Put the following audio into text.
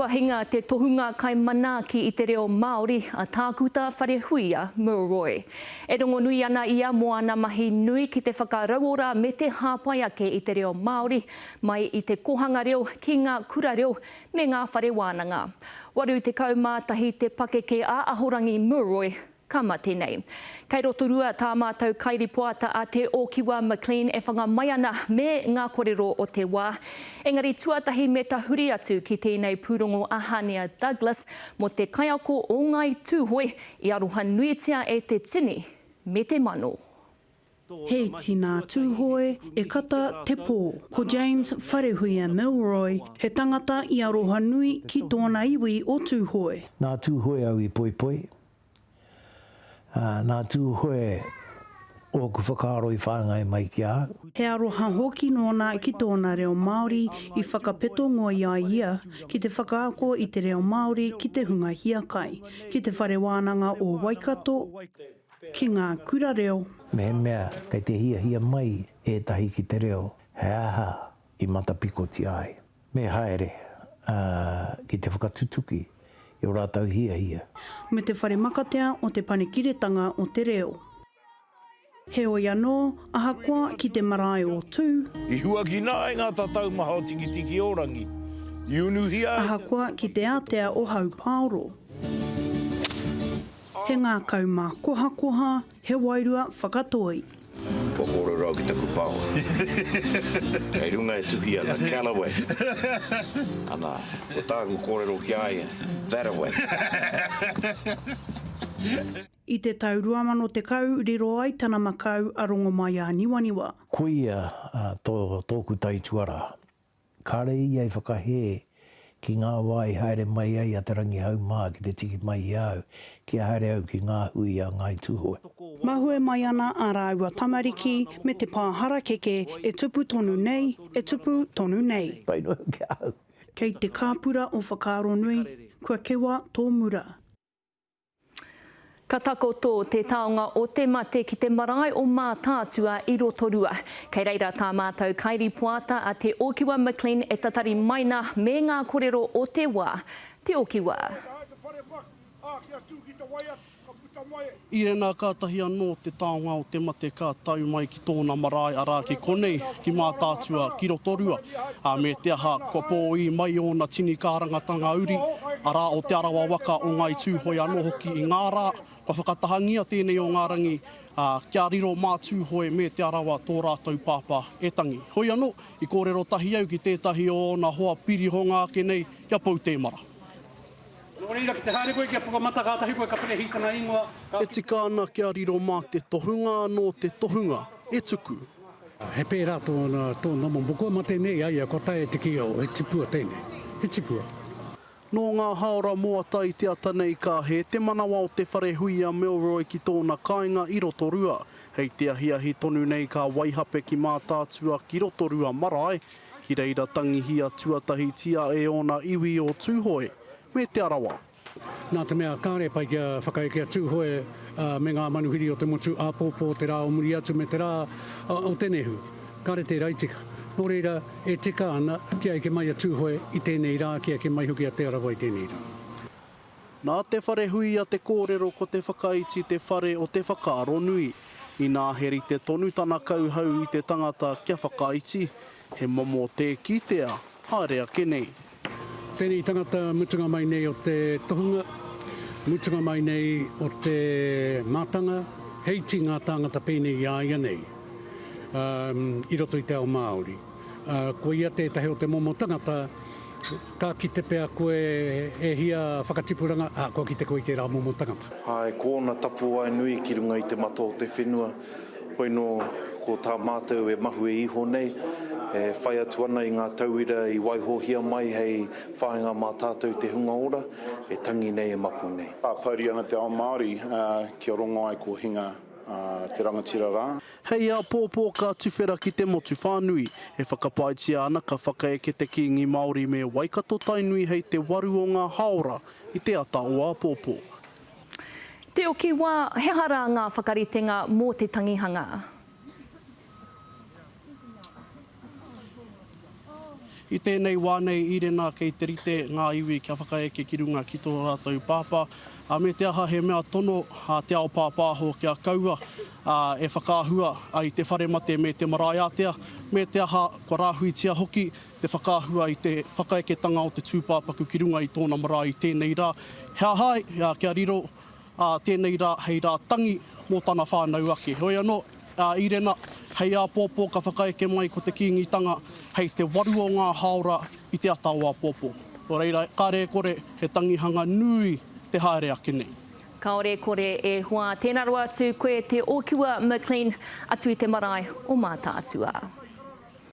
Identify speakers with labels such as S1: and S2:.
S1: Kua hinga te tohunga kaimanaaki i te reo Māori, a Tākuta Wharehuia Milroy. E rongonui ana ia mō ana mahi nui ki te whakarauora me te hāpai ake i te reo Māori, mai i te kōhanga reo ki ngā kura reo me ngā whare wānanga. 81 te pakeke a Ahorangi Milroy, ka mate nei. Kei Rotorua tā mātou kairipoata a Te Ōkiwa McLean e whanga mai ana me ngā korero o te wā. Engari tuatahi me tahuri atu ki tēnei pūrongo a Hania Douglas mō te kaiako o Ngāi Tūhoe i aroha nuitia e te tini me te mano.
S2: He iti nā Tūhoe e kata te pō. Ko James Wharehuia Milroy he tangata i aroha nui ki tōna iwi o Tūhoe.
S3: Nā Tūhoe au i poipoi, ā, nā Tūhoe ōku whakaaro i whāngai mai ki a au.
S2: He aroha hoki nōna ki tōna reo Māori i whakapeto ngoi ai ia ki te whakaako i te reo Māori ki te hunga hiakai, ki Te Whare Wānanga o Waikato, ki ngā kura reo.
S3: Mehemea kei te hiahia mai ētahi ki te reo, he aha i matapikotia ai? Me haere, ā, ki te whakatutuki i ō rātou hiahia.
S2: Me te whare makatea o Te Panekiretanga o te Reo. Heoi anō, ahakoa ki te marae o Tū.
S4: I huakina ai ngā tatau maha o Tikitiki-o-rangi, i unuhia ai te.
S2: Ahakoa ki te ātea o Haupaoro. He ngākau mākohakoha, he wairua whakatoi.
S5: Kua kōrero au ki taku pāpā. Kei runga e tuhi ana, Callaway. Ana, ko tāku kōrero ki a ia, That-a-way.
S2: I te tau 2010 riro ai tana makau a Rongomaiāniwaniwa.
S3: Koia tōku taituarā. Kāre ia i whakahē ki ngā wā i haere mai ai a Te Rangihau mā ki te tiki mai i a au kia haere au ki ngā hui a Ngāi Tūhoe.
S2: Mahue mai ana ā rāua tamariki me te pā harakeke e tupu tonu nei, e tupu tonu nei.
S3: Pai noa ki a au.
S2: Kei te kāpura o Whakaaronui, kua kewa tō mura.
S1: Ka takoto te taonga o te mate ki te marae o Mātaatua i Rotorua. Kei reira tā mātou kairipoata a Te Okiwa McLean e tatari mai na me ngā korero o te wā. Te Okiwa.
S6: I rena kātahi anō te taonga o te mate ka tau mai ki tōna marae arā ki konei, ki Mātaatua, ki Rotorua. Ā, me te aha, kua pōī mai ōna tini kārangatanga uri, arā, o Te Arawa waka, o Ngāi Tūhoe anō hoki i ngā rā, kua whakatahangia tēnei o ngā rangi, ā, kia riro mā Tūhoe me Te Arawa tō rātou pāpā e tangi. Hoi anō, i kōrero tahi au ki tētahi o ōna hoa pirihonga ake nei, ki a Pou Tēmara.
S7: Nō reira, ki te haere koe kia Pukamata kātahi koe ka perehi tana ingoa,
S6: ka. E tika ana kia riro mā te tohunga anō te tohunga e tuku.
S7: He pērā tōna, tōna momo. Kua mate nei a ia, kua taea te kī, oh, he tipua tēnei. He tipua.
S6: Nō ngā hāora moata i te ata nei ka hē te manawa o te whare hui a Milroy ki tōna kāinga i Rotorua. Hei te ahiahi tonu nei ka waihape ki Mātaatua ki Rotorua marae, ki reira tangihia tuatahitia e ōna iwi o Tūhoe me Te Arawa.
S7: Nā te mea kāre pai kia whakaeke a Tūhoe me ngā manuhiri o te motu āpōpō te rā o muri atu me te rā o te nehu. Kāre tērā i tika. Nō reira, e tika ana kia eke mai a Tūhoe i tēnei rā, kia eke mai hoki a Te Arawa i tēnei rā.
S6: Nā Te Wharehuia te kōrero ko Te Whakaiti te whare o te whakaaro nui. Inā he rite tonu tana kauhau i te tangata kia whakaiti, he momo tē kitea haere ake nei.
S7: Tēnei tangata mutunga mai nei o te tohunga, mutunga mai nei o te mātanga, he iti ngā tāngata pēnei i a ia nei i roto i te ao Māori. Ko ia tētahi o te momo tangata Ka kite pea koe e hia whakatipuranga, ā, kua kite koe i tērā momo tangata.
S8: Āe, ko ōna tapuwae nui ki runga i te mata o te whenua, hoi nō ko tā mātou e mahue iho nei, e whai atu ana i ngā tauira i waihohia mai hei whāinga mā tātou te hunga ora, e tangi nei, e mapu nei.
S4: Pāpouri ana te ao Māori kia rongo ai ko hinga te rangatira rā.
S6: Hei āpōpō ka tuwhera ki te motu whānui. E whakapaetia ana ka whakaeke te Kīngi Māori me Waikato-Tainui hei te waru o ngā hāora i te ata o āpōpō.
S1: Te Okiwa, he aha rā ngā whakaritenga mō te tangihanga?
S6: I tēnei wā nei, Īrena, kei te rite ngā iwi kia whakaeke ki runga ki tō rātou pāpā, ā, me te aha he mea tono a te ao pāpāho kia kaua e whakaahua i te whare mate me te marae ātea, me te aha kua rāhuitia hoki te whakaahua i te whakaeketanga o te tūpāpaku ki runga i tōna marae i tēnei rā. He aha ai kia riro tēnei rā hei rā tangi mō tana whānau ake. Heoi anō, a Īrena, hei āpōpō ka whakaeke mai ko te Kīngitanga hei te waru o ngā hāora i te ata o āpōpō. Nō reira, kāre e kore, he tangihanga nui te haere ake nei.
S1: Kāore e kore e hoa, tēnā rawa atu koe te Okiwa McLean atu i te marae o Mātaatua.